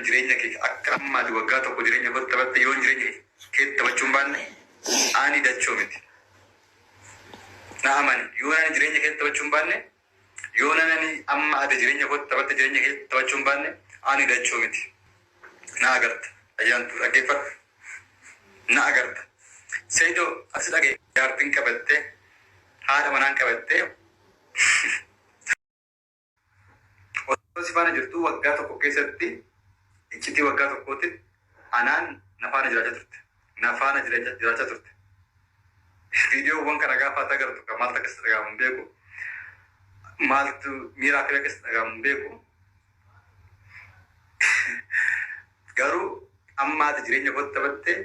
Yoon jireenya kee akka amma ati waggaa tokko jireenya kootti taphatte yoon jireenya keetti taphachuu hin baanne ani dachoo miti. Na amani yoon ani jireenya keetti taphachuu hin baanne yoon ani amma ati jireenya kootti taphatte jireenya keetti taphachuu hin baanne ani dachoo miti. Na agarta ayyaantu dhaggeeffadhu. Na agarta. Seidoo asi dhaga'i jaartin qabattee haadha manaan qabattee Osoo si faana jirtuu waggaa tokko keessatti iccitii waggaa tokkootiin anaan na faana jiraachaa turte. Na faana jiraachaa turte. Viidiyoowwan kana gaafa ati agartu kan maaltu akka sitti dhaga'amu hin beeku. Maaltu miira akkamii akka sitti dhaga'amu hin beeku. Garuu amma ati jireenya kootti taphattee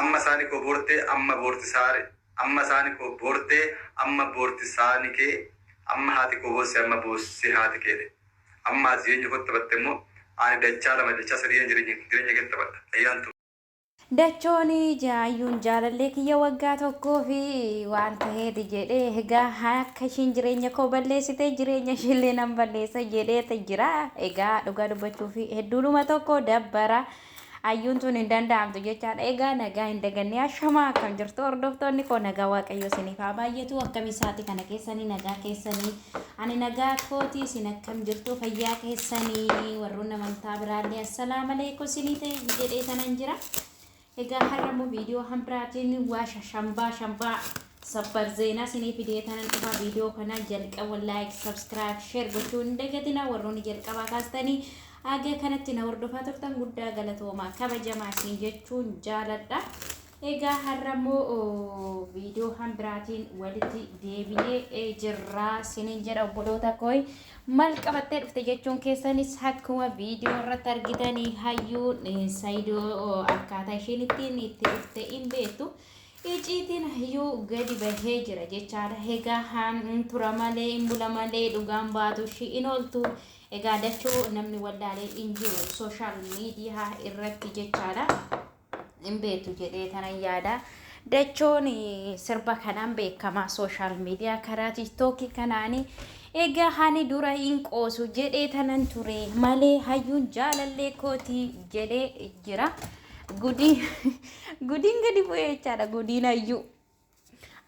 amma saani koo boortee amma boorti saare Amma saani koo boortee amma boorti saani kee amma haati koo boosse amma boossi haati keedhe amma ati jireenya kootti taphatte immoo ani dachaa lama dachaa sadiinan jireenya jireenya keetti taphadha ayyaantuu. Dachoon jaayyuun jaalallee kiyya waggaa tokkoo fi waan ta'eeti jedhee egaa akka ishiin jireenya koo balleessite jireenya ishiillee nan balleessa jedheeti jira. Egaa dhugaa dubbachuu fi hedduudhuma tokko dabbara. Ayyuun tun hin danda'amtu jechaadha. Egaa nagaa hin dagannee ashamaa akkam jirtu hordoftoonni koo nagaa waaqayyoo isiniif haa baay'atu. Akkam isaati kana keessanii nagaa keessanii ani nagaa kooti isin akkam jirtu fayyaa keessanii warroonni amantaa biraallee assalaamu alaikum isinii ta'e jedhee tanan jira. Egaa har'a immoo viidiyoo hambiraatiin waa shambaa shambaa sabbar zeenaa isinii fidee tanan dhufa viidiyoo kana jalqaba like subscribe share gochuu hin dagatina warroonni jalqabaa kaastanii Haga kanatti na hordofaa turtan guddaa galatoomaa kabajamaa isin jechuun jaaladha. Egaa har'a immoo viidiyoo hambiraatiin walitti deebinee jirra isiniin jedha obboloota koo. Maal qabattee dhufte jechuun keessanis akkuma viidiyoo irratti argitanii hayyuun Saayidoo akkaataa isheen ittiin itti dhufte hin beektu. Iciitiin hayyuu gadi bahee jira jechaadha. Egaa hin tura malee hin bula malee dhugaan baatu ishii hin ooltu. Egaa dachoo namni wallaalee hin jiru sooshaal miidiyaa irratti jechaadha. Hin beektu jedhee tanan yaada. Dachoon sirba kanaan beekama sooshaal miidiyaa karaa tiiktookii kanaanii. Egaa hani dura hin qoosu jedhee tanan ture malee hayyuun jaalallee kooti jedhee jira. Gudiin gudiin gadi bu'ee jechaadha gudiin hayyuu.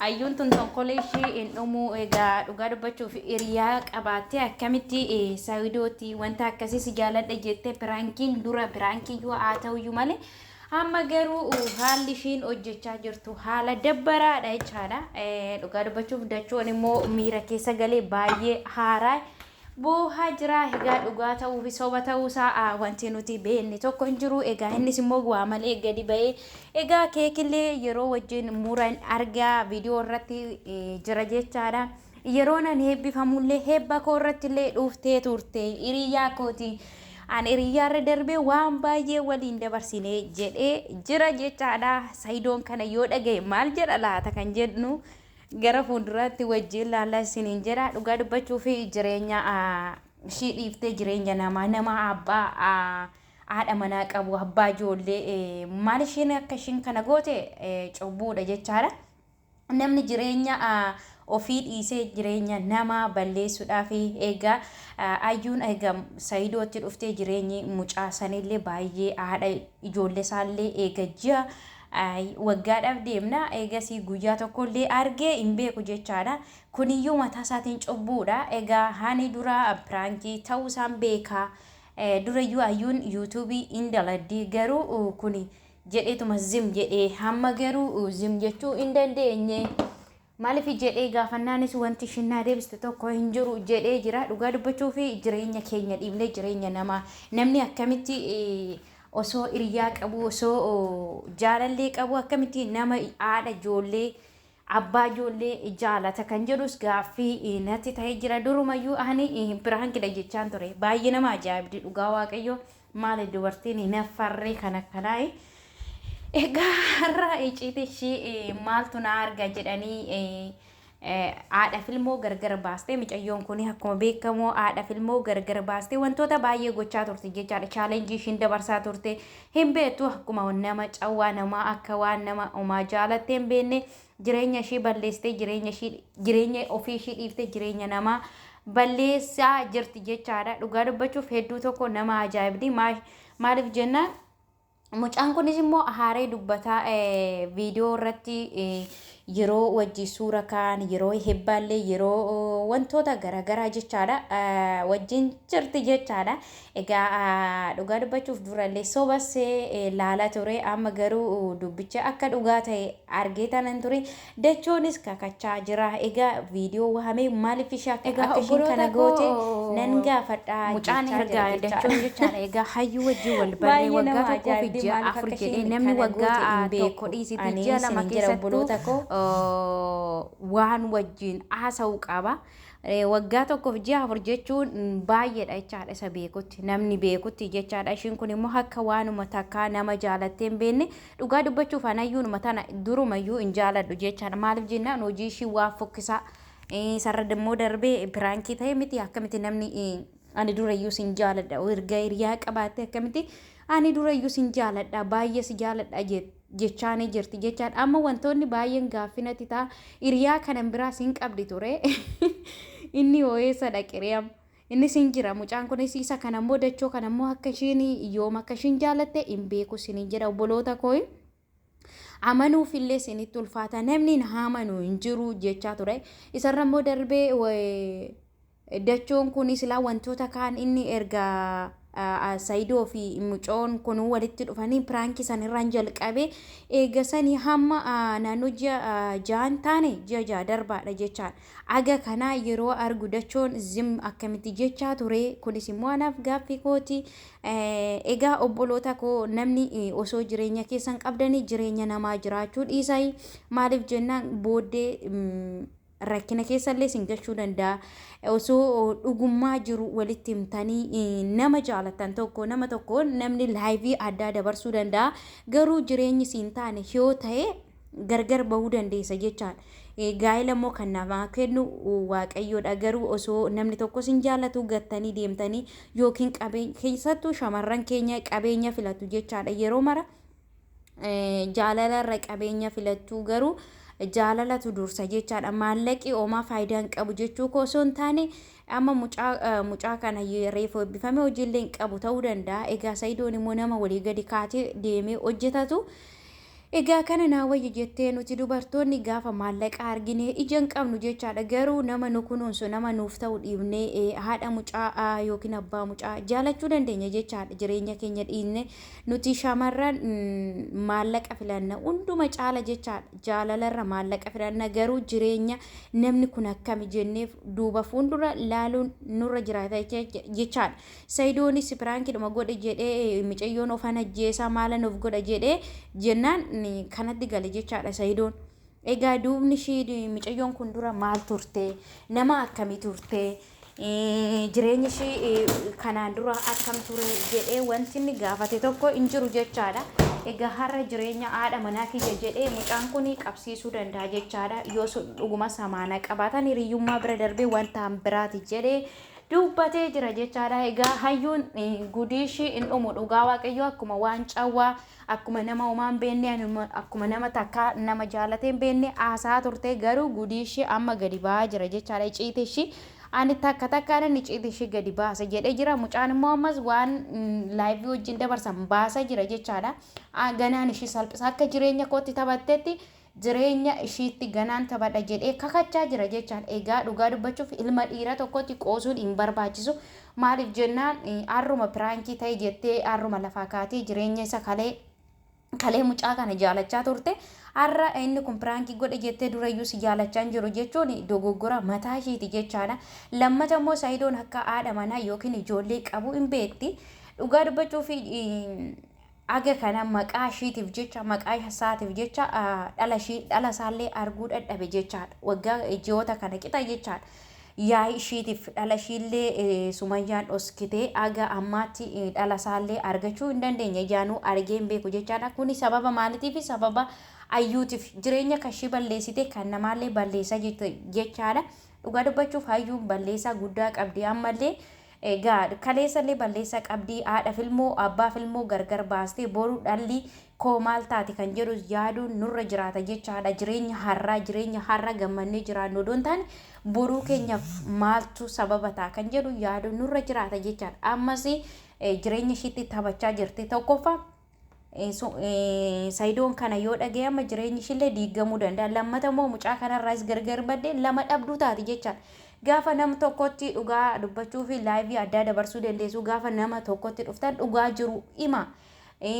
Ayyuun tun tonkolee ishii hin dhumuu egaa dhugaa dubbachuuf hiriyaa qabaattee akkamitti saayidootti wanta akkasii si jaaladha jettee piraankiin dura piraankii yoo haa ta'uyyuu malee amma garuu haalli ishiin hojjechaa jirtu haala dabbaraadha jechaadha. Dhugaa dubbachuuf dachoon immoo miira keessa galee baay'ee haaraa boohaa jira. Egaa dhugaa ta'uu fi soba ta'uu isaa wanti nuti beekne tokko hin jiru. Egaa innis immoo waa malee gadi ba'ee egaa keekillee yeroo wajjin muran argaa viidiyoo irratti jira jechaadha. Yeroo nan heebbifamullee heebba koo irratti illee dhuftee turte hiriyaa kooti. An hiriyyaarra darbee waan baay'ee waliin dabarsine jedhee jira jechaadha. Sayidoon kana yoo dhagaye maal jedha laata kan jedhu gara fuulduraatti wajjin laalla isiniin jedha dhugaa dubbachuu fi jireenya ishii dhiiftee jireenya namaa nama abbaa haadha manaa qabu abbaa ijoollee maal isheen akka ishiin kana goote cubbuudha jechaadha. Namni jireenya ofii dhiisee jireenya namaa balleessuudhaaf egaa ayyuun egaa sayidootti dhuftee jireenyi mucaa sanillee baay'ee haadha ijoollee isaallee eega ji'a waggaadhaaf deemna eegasii guyyaa tokkollee argee hin beeku jechaadha. Kuniyyuu mataa isaatiin cubbuudha. Egaa hani dura piraankii ta'uu isaan beekaa. Durayyuu ayyuun yuutuubii hin daladdi garuu kuni jedheetuma zim jedhee hamma garuu zim jechuu hin dandeenye. Maaliif jedhee gaafannaanis wanti ishiin naa deebiste tokko hin jiru jedhee jira. Dhugaa dubbachuu fi jireenya keenya dhiibnee jireenya namaa namni akkamitti osoo hiriyaa qabu osoo jaalallee qabu akkamitti nama haadha ijoollee abbaa ijoollee jaalata kan jedhus gaaffii natti ta'ee jira. Durumayyuu ani piraankidha jechaan ture. Baay'ee nama ajaa'ibdi dhugaa waaqayyoo. Maali dubartiin hin affarree kan akkanaa. Egaa har'a icciitii ishii maaltu na arga jedhanii haadha filmoo gargar baastee micayyoon kun akkuma beekamu haadha filmoo gargar baastee wantoota baay'ee gochaa turte jechaadha. Chaalenjii ishiin dabarsaa turte hin beektu akkuma nama cawwaa namaa akka waan nama homaa jaalattee hin beekne jireenya ishii balleessitee jireenya ishii jireenya ofii ishii dhiiftee jireenya namaa Balleessaa jirti jechaadha. Dhugaa dubbachuuf hedduu tokko nama ajaa'ibdi. Maaliif jennaan, mucaan kunis immoo haaree dubbataa viidiyoo irratti yeroo wajji suura ka'an, yeroo hebbaallee, yeroo wantoota garaagaraa jechaadha, wajjin jirti jechaadha. Egaa dhugaa dubbachuuf durallee sobasee laala ture, amma garuu dubbicha akka dhugaa ta'e argee tanan ture. Dachoonis kakachaa jira. Egaa viidiyoo waamee maaliif ishee akka Egaa akka ishiin kana obboloota goote koo, nan gaafadha mucaan jechaa jira ergaa jechaadha. dachoon jechaadha. Egaa hayyuu wajjin wal barree Baay'ee waggaa nama 1 fi ajaa'ibdi. ji'a Maaliif 4 akka jedhee isheen namni kana goote waggaa hin 1 beeku. dhiisitii Ani ji'a 2 isinin jira keessattuu obboloota koo. waan wajjin haasa'u qaba. Waggaa 1f ji'a 4 jechuun baay'eedha jechaadha isa beekutti, namni beekutti jechaadha. Ishiin kun immoo akka waanuma takkaa nama jaalattee hin beekne. Dhugaa dubbachuuf anayyuunuma tana durumayyuu hin jaaladhu jechaadha. Maaliif jennaan, hojii ishii waa fokkisaa. Sarara immoo darbee piraankii ta'e miti, akkamitti namni ani durayyuu sin jaaladha, erga hiriyaa qabaatte akkamitti ani durayyuu sin jaaladha, baay'ee si jaaladha jechaanii jirti jechaadha. Amma wantoonni baay'een gaaffinatti ta'a. Hiriyaa kanan biraa sin qabdi ture. Inni hoo'eessa dhaqiree amma. Inni sin jira, mucaan kunis isa kanammoo, dachoo kanammoo akka isheen yoom akka isheen jaalatte hin beeku sinin jedha obboloota koo. Amanuuf illee isinitti ulfaata, namni hin amanu hin jiru jechaa ture. Isarra immoo darbee dachoon kun silaa wantoota kaan inni erga Sayidoo fi mucoon kun walitti dhufanii piraankii sanirraan jalqabee eega sanii hamma naannoo ji'a 6n taane, ji'a 6 darbaadha jechaadha. Aga kanaa yeroo argu dachoon zim akkamitti jechaa ture, kunis immoo anaaf gaaffii kooti. Egaa obboloota koo, namni osoo jireenya keessan qabdanii jireenya namaa jiraachuu dhiisaa. Maaliif jennaan, booddee rakkina keessallee isin galchuu danda'a. Osoo dhugummaa jiru walitti himtanii nama jaalatan tokko, nama tokko namni laayivii addaa dabarsuu danda'a. Garuu jireenyi siin taane yoo ta'e gargar bahuu dandeessa jechaadha. Gaa'ela immoo kan namaa kennu Waaqayyoodha. Garuu osoo namni tokko sin jaallatu gattanii deemtanii yookiin qabeenya, keessattuu shamarran keenya qabeenya filatu jechaadha yeroo mara. Jaalala irra qabeenya filattuu, garuu jaalalatu dursa jechaadha. Maallaqi homaa faayidaa hin qabu jechuu koo osoo hin taane, amma mucaa kana reefu eebbifame, hojiillee hin qabu ta'uu danda'a. Egaa Sayidoon immoo nama walii gadi kaatee deemee hojjetatu. Egaa kana naa wayya jettee, nuti dubartoonni gaafa maallaqa argine ija hin qabnu jechaadha. Garuu nama nu kunuunsu, nama nuuf ta'u dhiibnee haadha mucaa yookiin abbaa mucaa jaalachuu dandeenya jechaadha. Jireenya keenya dhiibne nuti shamarran maallaqa filanna hunduma caala jechaadha. Jaalalarra maallaqa filanna, garuu jireenya namni kun akkami jenneef duuba fuuldura laaluun nurra jiraata jechaadha. Sayidoonis piraankidhuma godhe jedhee, micayyoon ofan ajjeesaa maalan of godha jedhee jennaan kanatti gale jechaadha Sayidoon. Egaa duubni ishii micayyoon kun dura maal turte? Nama akkamii turte? Jireenyi ishii kanaan dura akkam ture jedhee wanti inni gaafate tokko hin jiru jechaadha. Egaa har'a jireenya haadha manaa kiyya jedhee mucaan kun qabsiisuu danda'a jechaadha. Yoo dhuguma samaana qabaatan hiriyyummaa bira darbee wanta biraati jedhee dubbatee jira jechaadha. Egaa hayyuun gudii ishii hin dhumu, dhugaa Waaqayyoo, akkuma waan cawwaa, akkuma nama homaa hin beekne, akkuma nama takka nama jaalatee hin beekne haasaa turte, garuu gudii ishii amma gadi ba'aa jira jechaadha. Iciiti ishii ani takka takkaan iciiti ishii gadi baasa jedhee jira. Mucaan immoo ammas waan laayivii wajjin dabarsan baasa jira jechaadha. Ganaan ishii salphisa, akka jireenya kootti taphatteetti jireenya ishiitti ganaan taphadha jedhee kakachaa jira jechaadha. Egaa dhugaa dubbachuuf ilma dhiira tokkotti qoosuun hin barbaachisu. Maaliif jennaan, har'uma piraankii ta'e jettee har'uma lafaa kaatee jireenya isa kalee mucaa kana jaalachaa turte, har'a inni kun piraankii godhe jettee durayyuu si jaalachaa hin jiru jechuun dogoggora mataa ishiiti jechaadha. Lammata immoo Sayidoon akka haadha manaa yookiin ijoollee qabu hin beekti. Dhugaa dubbachuuf aga kana maqaa ishiitiif jecha, maqaa isaatiif jecha dhala ishii, dhala isaallee arguu dadhabe jechaadha. Waggaa ji'oota kana qixa jechaadha. Yaa'ii ishiitiif dhala ishiillee Sumayyaan dhoskitee aga ammaatti dhala isaallee argachuu hin dandeenye, ijaanuu argee hin beeku jechaadha. Kuni sababa maaliitiif? Sababa ayyuutiif jireenya kan ishii balleessite kan namaallee balleessaa jechaadha. Dhugaa dubbachuuf hayyuun balleessaa guddaa qabdi ammallee. Egaa kaleessallee balleessaa qabdii, haadha filmoo abbaa filmoo gargar baastee boru dhalli koo maal taate kan jedhu yaaduun nurra jiraata jechaadha. Jireenya har'aa, jireenya har'a gammannee jiraannu odoo hin taane boruu keenyaaf maaltu sababa ta'a kan jedhu yaaduun nurra jiraata jechaadha. Ammas jireenya ishiitti taphachaa jirti. Tokkoffaa, Sayidoon kana yoo dhaga'e amma jireenyi ishiillee diigamuu danda'a. Lammata immoo mucaa kanarraas gargar baddee lama dhabduu taati jechaadha. Gaafa nama tokkotti dhugaa dubbachuu fi laayivii addaa dabarsuu dandeessu, gaafa nama tokkotti dhuftan dhugaa jiru hima.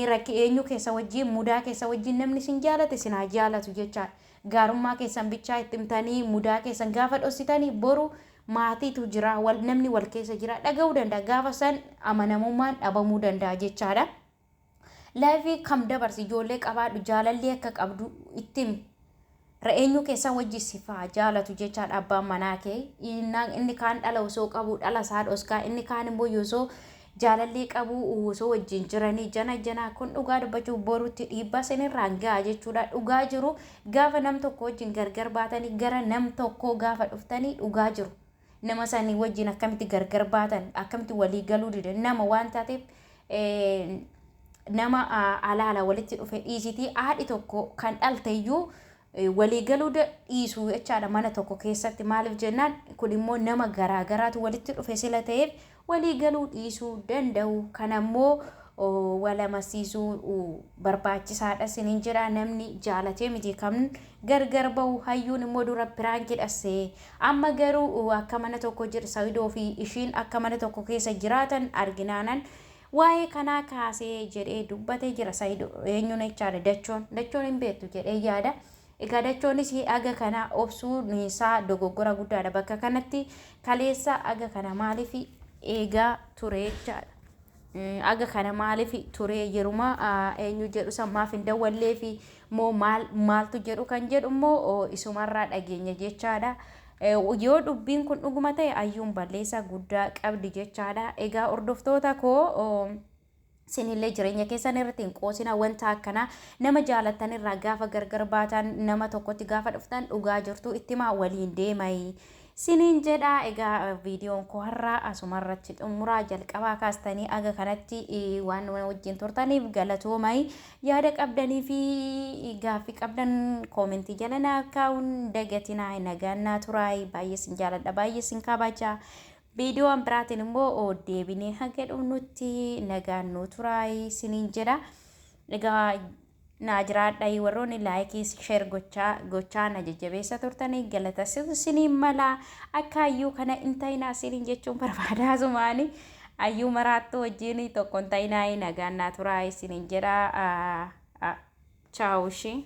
Rakki eenyu keessa wajjin, mudaa keessa wajjin, namni isin jaalate isin haa jaalatu jechaadha. Gaarummaa keessan bichaa itti himtanii mudaa keessan gaafa dhossitanii, boru maatiitu jira, wal namni wal keessa jira, dhaga'uu danda'a. Gaafa san amanamummaan dhabamuu danda'a jechaadha. Laayivii kam dabarsi, ijoollee qabaadhu, jaalallee akka qabdu itti himi. Ra'eenyuu keessan wajji sifaa jaalatu jechaadha abbaan manaa kee. Inni kaan dhala osoo qabu dhala isaa dhoskaa, inni kaan immoo osoo jaalallee qabu osoo wajjin jiranii jana janaa. Kun dhugaa dubbachuu borutti dhiibbaa sinirraan ga'a jechuudha. Dhugaa jiru gaafa nam tokko wajjin gargar baatanii gara nam tokkoo gaafa dhuftanii dhugaa jiru. Nama sanii wajjin akkamitti gargar baatan, akkamitti walii galuu didan, nama waan taateef nama alaala walitti dhufe dhiisitii haadhi tokko kan dhalte iyyuu walii galuu dhiisuu jechaadha mana tokko keessatti. Maaliif jennaan, kun immoo nama garaa garaatu walitti dhufe sila ta'eef walii galuu dhiisuu danda'u. Kanammoo wal amansiisuu barbaachisaadha sinin jedha. Namni jaalatee miti kan gargar bahu. Hayyuun immoo dura piraankii dhassee, amma garuu akka mana tokko jira, Sayidoo fi ishiin akka mana tokko keessa jiraatan arginaanan waa'ee kanaa kaasee jedhee dubbatee jira. Sayidoo eenyuun jechaadha, Dachoon hin beektu jedhee yaada. Egaa Dachoonis aga kana obsuun isaa dogoggora guddaadha. Bakka kanatti kaleessa aga kana maaliif eegaa ture jechaadha. Aga kana maaliif ture, yeruma eenyu jedhu san maaf hin dawwallee fi moo maal maaltu jedhu kan jedhu immoo isumarraa dhageenya jechaadha. Yoo dubbiin kun dhuguma ta'e, Ayyuun balleessaa guddaa qabdi jechaadha. Egaa hordoftoota koo, sinillee jireenya keessan irratti hin qoosina wanta akkanaa. Nama jaalattan irraa gaafa gargar baatan, nama tokkotti gaafa dhuftan dhugaa jirtu ittimaa waliin deemai. Siniin jedha. Egaa viidiyoon koo har'aa asumarratti xumuraa. Jalqabaa kaastanii aga kanatti waan wajjin turtaniif galatoomai. Yaada qabdanii fi gaaffii qabdan koomentii jala naaf kaa'uun dagatinaa. Nagaan naa turaay. Baay'ee sin jaaladha, baay'ee sin kabaja. Viidiyoon biraatiin immoo deebinee haga dhufnutti nagaan nuu turaay siniin jedha. Egaa naa jiraadha. Warroonni laayikii, share gochaa gochaa na jajjabeessa turtanii galata siniin mala. Akka Ayyuu kana hin ta'inaa siniin jechuun barbaada. Asumaani Ayyuu maraattuu wajjin tokko hin ta'inaa. Nagaan naa turaa siniin jedha. Chaawu ishee.